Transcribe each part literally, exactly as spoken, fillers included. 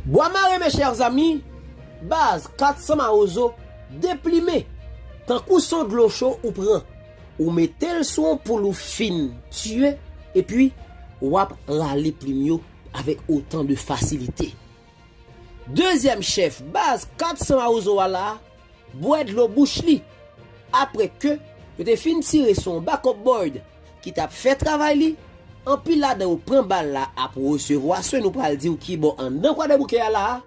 Bwa mare, mes chers amis, baz kat san Mawozo deplimen. Tankou se yon dlo cho ou pran, ou mete l sou yon poul ou fin tiye, epi w ap rale plim yo avèk otan de fasilite. Dezyèm chèf baz kat san Mawozo a la, bwè dlo bouch li. Apre ke yo te fin tire sou yon backup board ki t ap fè travay li, anpil ladan yo pran bal la ap resevwa swen. Nou pral di w kibò anndan Kwadèboukè a la a,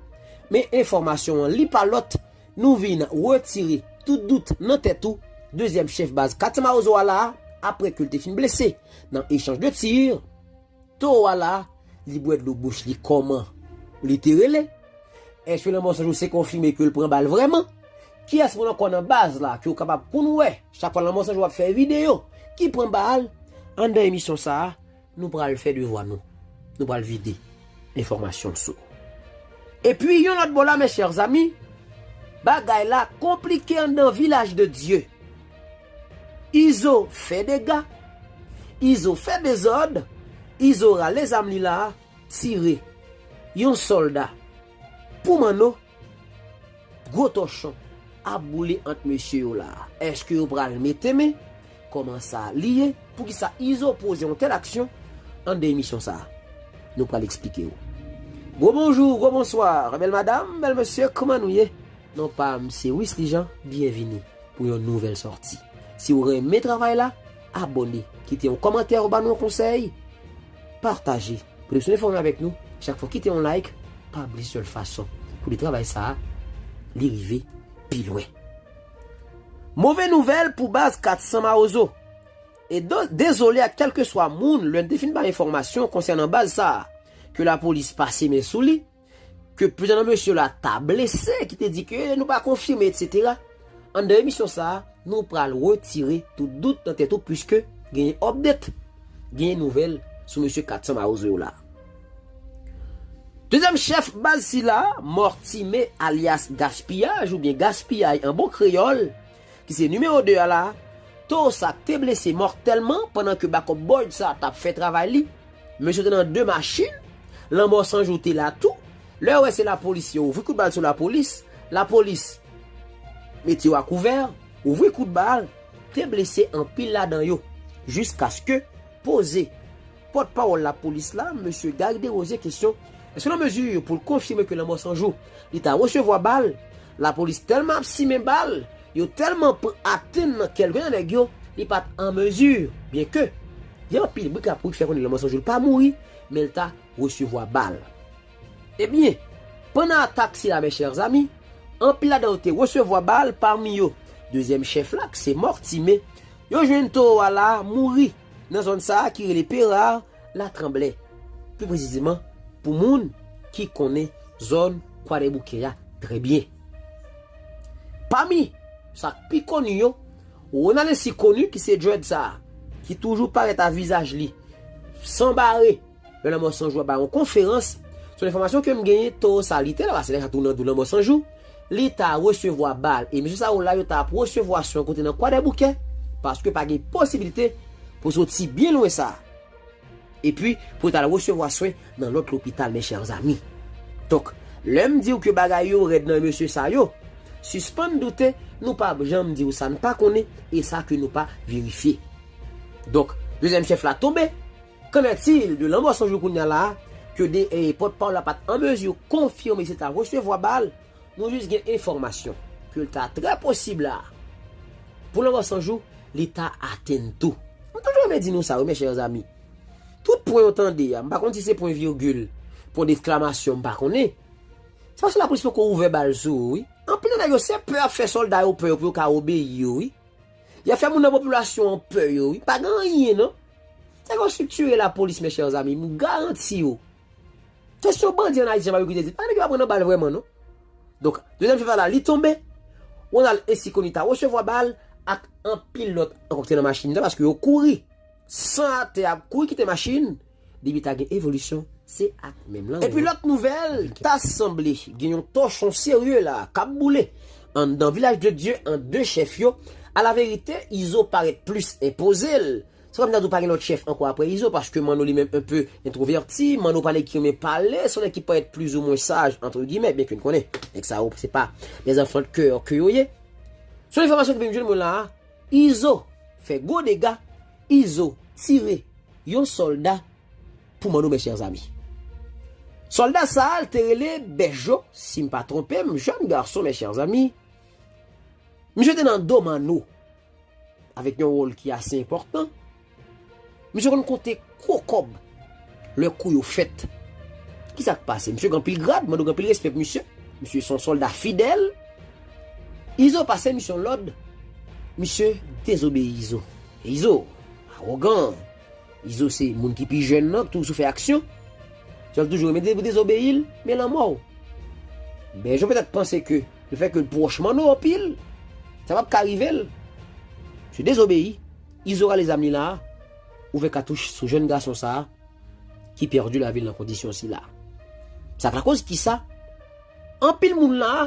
men enfòmasyon an li pa lòt, nou vin retire tout dout nan tèt ou. Dezyèm chèf baz kat san Mawozo a la a, apre ke l te fin blese nan echanj de tir, towo a la, li bwè dlo bouch li kòman li te rele? Èske Lanmò San Jou se konfime ke l pran bal vrèman? Kiyès moun ankò nan baz la ke w kapab konn wè chak fwa Lanmò San Jou ap fè videyo ki pran bal? Anndan emisyon sa a, nou pral fè devwa nou. Nou pral vide enfòmasyon sou. Epi yon lòt bò la, mes chers amis, bagay la konplike anndan Vilaj de Dye. Izo fè dega, Izo fè dezòd, Izo rale zam li la, tire yon sòlda pou Manno. Gwo tòchon ap boule ant mesye yo la. Èske yo pral mete men? Kòman sa li ye? Poukisa Izo poze yon tèl aksyon? Anndan emisyon sa a, nou pral eksplike w. Gwo bonjou, gwo bonswa, bèl madanm, bèl mesye, kòman nou ye? Non pa m se Wisly Jean, byenvini pou yon nouvèl sòti. Si w renmen travay la, abòne, kite yon kòmantè, ou ba nou yon konsèy, pataje. Pou nou fòme avèk nou, chak fwa kite yon like, pa bliye sèl fason pou li travay sa a, li rive pi lwen. Move nouvèl pou baz kat san Mawozo. E do- dezole a kèlkeswa moun, lè n te fin bay enfòmasyon konsènan baz sa a, ke lapolis pase men sou li, ke plizyè nan mesye la ta blese, ki te di ke nou pa konfime, etsetera. Anndan emisyon sa a, nou pral retire tout dout nan tèt ou, piske genyen update, genyen nouvèl sou mesye kat san Mawozo yo la. Dezyèm chèf baz sila, Mortime alyas Gaspiyaj oubyen Gaspiyay an bon kreyòl, ki se nimewo de a la, towo sa te blese mòtèlman pandan ke backup board sa t ap fè travay li. Mesye te nan de machin, Lanmò San Jou te la tou. Lè yo wè se lapolis, yo ouvri kout bal sou lapolis. Lapolis mete yo a kouvè, ouvri kout bal, te blese anpil ladan yo, jiskaske poze pòtpawòl lapolis la, mesye Gary Desrosiers, kesyon, èske l an mezi pou l konfime ke Lanmò San Jou li ta resevwa bal? Lapolis tèlman ap simen bal, yo tèlman pran atenn nan kè l, gen nan nèg yo, li pa t an mezi, byenke gen anpil bri k ap bri k fè konnen Lanmò San Jou l pa mouri, men l ta resevwa bal. Ebyen, pandan atak sila, mes chers amis, anpil ladan yo te resevwa bal, pami yo dezyèm chèf la, ki se Mortime. Yo jwenn towo a la mouri nan zòn sa a ki rele Pera, Latranblè. Pli presizeman, pou moun ki konnen zòn Kwadèboukè a trè byen. Pami sa k pi koni yo, Ronald Ainsi Connu, ki se dread sa a, ki toujou parèt a vizaj li san bare lè Lanmò San Jou ap bay yon konferans. Sou enfòmasyon ke m genyen, towo sa a li te la, paske nèg sa tounen an dou Lanmò San Jou, li ta resevwa bal. E mesye sa yo la, yo ta ap resevwa swen kote nan Kwadèboukè, paske pa gen posibilite pou soti byen lwen sa a. Epi, pou yo t al resevwa swen nan lòt lopital, mes chers amis. Donk, lè m di w ke bagay yo rèd nan mesye sa yo, sispann doute, nou p ap janm di w sa n pa konnen e sa ke nou pa verifye. Donk, dezyèm chèf la tonbe. Qu'en est-il de Lanmò San Jou kounye a la a, ke de, eh, pòtpawòl la pa t an mezi konfime si l ta resevwa bal? Nou jis gen enfòmasyon ke l ta trè posib la, pou Lanmò San Jou, li ta atenn tou. M toujou renmen di nou sa, wi, mes chers amis. Tout pwen yo tande a, m pa konn si se pwen vigil, pwen deksklamasyon, m pa konnen. Se paske lapolis poko ouvè bal sou ou, wi. Anpil nan nèg yo, se pè y ap fè sòlda yo pè yo pou yo ka obeyi yo, wi. Y ap fè moun nan popilasyon an pè yo, wi. Pa gen anyen, non. Nèg yo estriktire lapolis, mes chers amis, m garanti w. Kesyon bandi ann Ayiti, jan Barbecue te di, pa nèg yo pa pran nan bal vrèman, non. Donk, dezyèm chèf la, li tonbe. Ronald Ainsi Connu ta resevwa bal ak anpil lòt ankò ki te nan machin nan, paske yo kouri. San atè ap kouri kite machin. Depi ta gen evolisyon, se ak menm lanmò. Epi lòt nouvèl, ta sanble gen yon tòchon serye la k ap boule anndan Vilaj de Dye ant de chèf yo. Alaverite, Izo parèt plis enpoze l. Trump ta di w pa gen lòt chèf ankò apre Izo, paske Manno li menm un peu entwovèti, Manno pa nèg ki renmen pale, se yon nèg ki parèt plizoumwen saj, entre guillemets, byen ke n konnen nèg sa yo, se pa des enfants de cœur ke yo ye. Selon enfòmasyon ki vin jwenn mwen la a, Izo fè gwo dega, Izo tire yon sòlda pou Manno, mes chers amis. Sòlda sa a, l te rele Bèjo, si m pa twonpe m, jèn gason, mes chers amis. Misye te nan do Manno, avèk yon wòl ki ase enpòtan. Misye konn konte gwo kòb lè kou yo fèt. Kisa k pase? Misye gen anpil grad, Manno gen anpil respè pou misye. Misye se yon sòlda fidèl. Izo pase misye yon lòd. Misye dezobeyi Izo. E Izo awogan. Izo se moun ki pi jèn nan, ki toujou sou fè aksyon. Sa l toujou renmen de-, dezobeyi l, men lanmò w. Bèjo petèt panse ke lefètke l pwòch Manno anpil, sa p ap ka rive l. Misye dezobeyi. Izo rale zam li la a, ouvè katouch sou jèn gason sa a ki pèdi lavi l nan kondisyon sila. Sa k lakoz kisa? Anpil moun la a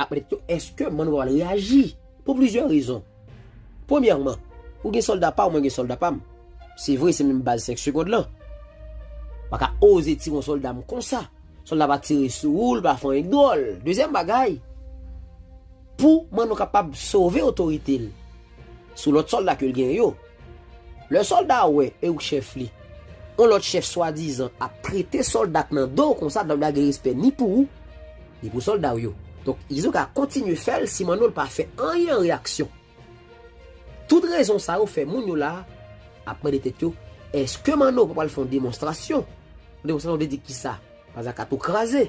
ap mande tèt yo, èske Manno pral reyaji? Pou plizyè rezon. Premyèman, ou gen sòlda pa w, mwen gen sòlda pa m. Se vre, se menm baz senk segonn lan. M pa ka oze tire yon sòlda m konsa. Sòlda pa tire sou ou, l pa fè anyen k dwòl. Dezyèm bagay, pou Manno kapab sove otorite l sou lòt sòlda ke l gen yo, lè sòlda a wè e ou k chèf li, yon lòt chèf swadizan ap trete sòlda k nan do w konsa, donk li pa gen respè ni pou ou, ni pou sòlda w yo. Donk, Izo ka kontinye fè l si Manno l pa fè anyen an reyaksyon. Tout rezon sa yo fè moun yo la a ap mande tèt yo, èske Manno pa pral fè yon demonstrasyon? Yon demonstrasyon vle di kisa? Paske tou kraze.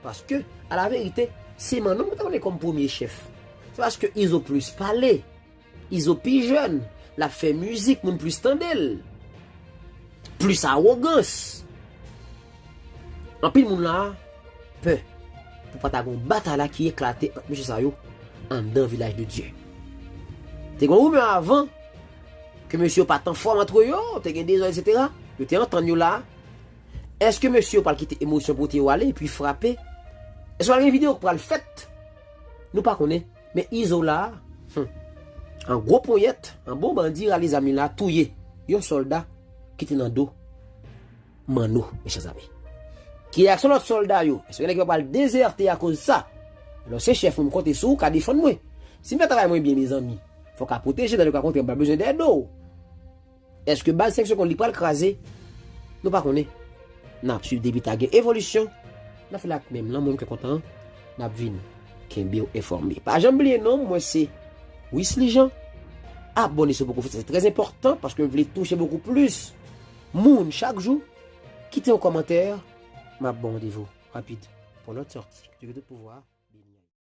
Paske, alaverite, se Manno m ta konnen kòm premye chèf. Se paske Izo plis pale. Izo pi jèn. L ap fè mizik, moun plis tande l. Plis awogans. Anpil moun la a pè pou pa ta gen yon batay la ki eklate ant mesye sa yo anndan Vilaj de Dye. Te gen yon rimè avan ke mesye yo pa t anfòm antre yo, te gen dezòd, etsetera. Yo te antann yo la a. Èske mesye yo pral kite emosyon pote yo ale epi frape? Èske pral gen videyo k pral fèt? Nou pa konnen. Men Izo la a, hmm, an gwo ponyèt, an bon bandi rale zam li la, touye yon sòlda ki te nan do Manno, mes chers amis. Ki reyaksyon lòt sòlda yo? Èske gen nèg yo pral dezète akoz sa? Alò, se chèf mwen, m konte sou ou, ka defann mwen. Si m fè travay mwen byen, mezanmi, fò w ka pwoteje, dan le ka kontrè, m pral bezwen dèyè do w. Èske baz senk segonn li pral kraze? Nou pa konnen. N ap swiv depi ta gen evolisyon. N ap fè l ak menm lanmou, kè kontan, n ap vin kenbe w enfòme. Pa janm bliye non, mwen se Wisly Jean. Abòne si w poko fè sa, se trè enpòtan, paske m vle touche bokou plis moun chak jou. Kite yon kòmantè, m ap ba w randevou rapid pou lòt sòti. Ke Dye tout pouvwa beni w.